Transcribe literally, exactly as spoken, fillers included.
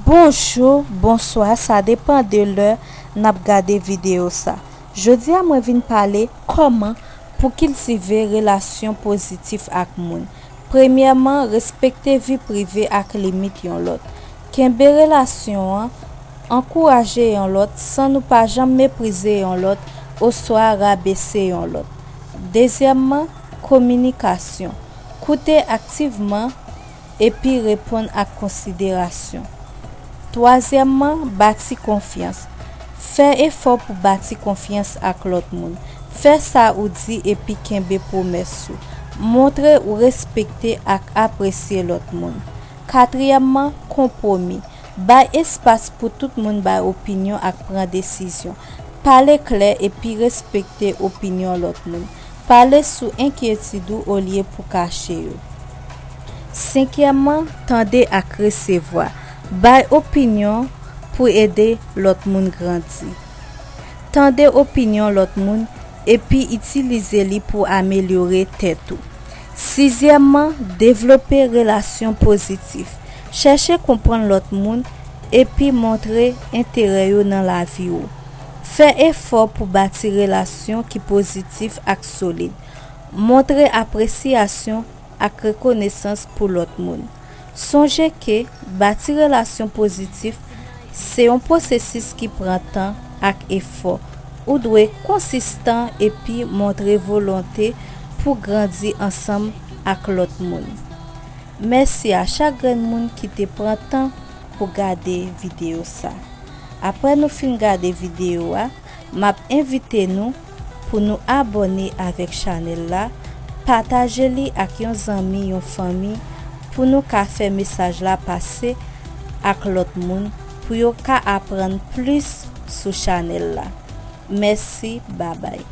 Bonjou, bonswa, sa depann de lè n ap gade videyo sa. Jodi a mwen vin pale kòman pou kiltive relasyon pozitif ak moun. Premyèman, respekte vi prive ak limit yon lòt. Kenbe relasyon an, ankouraje yon lòt san nou pa janm meprize yon lòt oswa rabese yon lòt. Dezyèmman, kominikasyon. Koute aktivman epi reponn ak konsiderasyon. Twazyèmman, bati konfyans. Fè efò pou bati konfyans ak lòt moun. Fè sa ou di epi kenbe pwomès ou. Montre ou respekte ak apresye lòt moun. Katriyèmman, konpwomi. Bay espas pou tout moun bay opinyon ak pran desizyon. Pale klè epi respekte opinyon lòt moun. Pale sou enkyetid ou olye pou kache yo. Senkyèmman, tande ak resevwa. Bay opinyon pou ede lòt moun grandi. Tande opinyon lòt moun epi itilize li pou amelyore tèt ou. Sizyèmman, devlope relasyon pozitif. Chèche konprann lòt moun epi montre enterè yo nan lavi ou. Fè efò pou bati relasyon ki pozitif ak solid. Montre apresyasyon ak rekonesans pou lòt moun. Sonje ke bati relasyon pozitif se yon pwosesis ki pran tan ak efò. Ou dwe konsistan epi montre volonte pou grandi ansanm ak lòt moun. Mèsi a chak grenn moun ki te pran tan pou gade videyo sa. Apre nou fin gade videyo a, m ap envite nou pou nou abòne avèk chanèl la, pataje li ak yon zanmi, yon fanmi, pou nou ka fè mesaj la pase ak lòt moun, pou yo ka aprann plis sou chanèl la. Mèsi, babay.